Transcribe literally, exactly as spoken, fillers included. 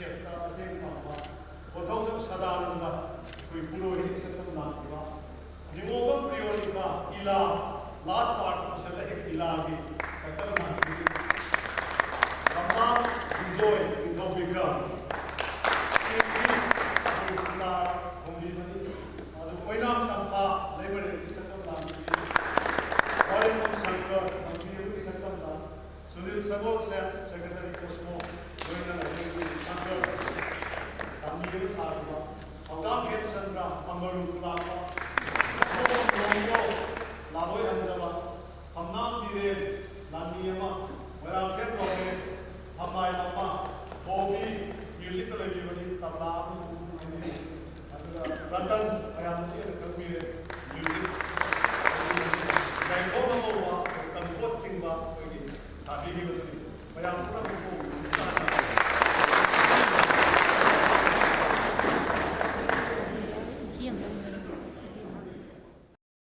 ꯁꯦꯠꯇ ꯃꯇꯦꯡ ꯄꯥꯡꯕ ꯀꯣꯟꯊꯧꯖꯝ ꯁꯗꯥꯅꯟꯗ ꯑꯩꯈꯣꯏ ꯄꯨꯔꯣꯍꯤꯠꯀꯤ ꯁꯛꯇꯝ ꯂꯥꯡꯈꯤꯕ, ꯅꯤꯉꯣꯜꯕꯝ ꯄ꯭ꯔꯤꯌꯣꯔꯤꯀꯥ ꯏꯂꯥ, ꯂꯥꯁ ꯄꯥꯔꯠ ꯄꯨꯁꯜꯂꯛꯏ ꯏꯂꯥꯒꯤ ꯁꯛꯇꯝ ꯂꯥꯡꯈꯤꯕ, ꯂꯝꯄꯥꯛ ꯕꯤꯖꯣꯏ ꯅꯤꯡꯊꯧ ꯕꯤꯀ꯭ꯔꯝ, ꯁꯤꯡꯒꯤ ꯑꯩꯈꯣꯏ ꯁꯤꯇꯥꯔ ꯈꯣꯡꯕꯤꯕꯅꯤ꯫ ꯑꯗꯨ ꯑꯣꯏꯅꯥꯝ ꯇꯝꯐꯥ ꯂꯩꯃꯔꯦꯜꯒꯤ ꯁꯛꯇꯝ ꯂꯥꯡꯈꯤꯕ, ꯋꯥꯔꯦꯡꯕꯝ ꯁꯪꯀꯔ ꯇꯝꯕꯤꯕꯒꯤ ꯁꯛꯇꯝꯗ ꯁꯨꯅꯤꯜ ꯁꯒꯣꯜꯁꯦꯝ, ꯁꯦꯀ꯭ꯔꯦꯇꯔꯤ ꯀꯣꯁꯃꯣ, ꯂꯣꯏꯅꯅ ꯑꯩꯈꯣꯏꯒꯤ ꯁꯪꯀꯔ ꯇꯝꯕꯤꯕ ꯁꯥꯈꯤꯕ, ꯊꯧꯗꯥꯝ ꯍꯦꯝꯆꯟꯗ꯭ꯔ, ꯑꯃꯔꯨ ꯈꯨꯂꯥꯛ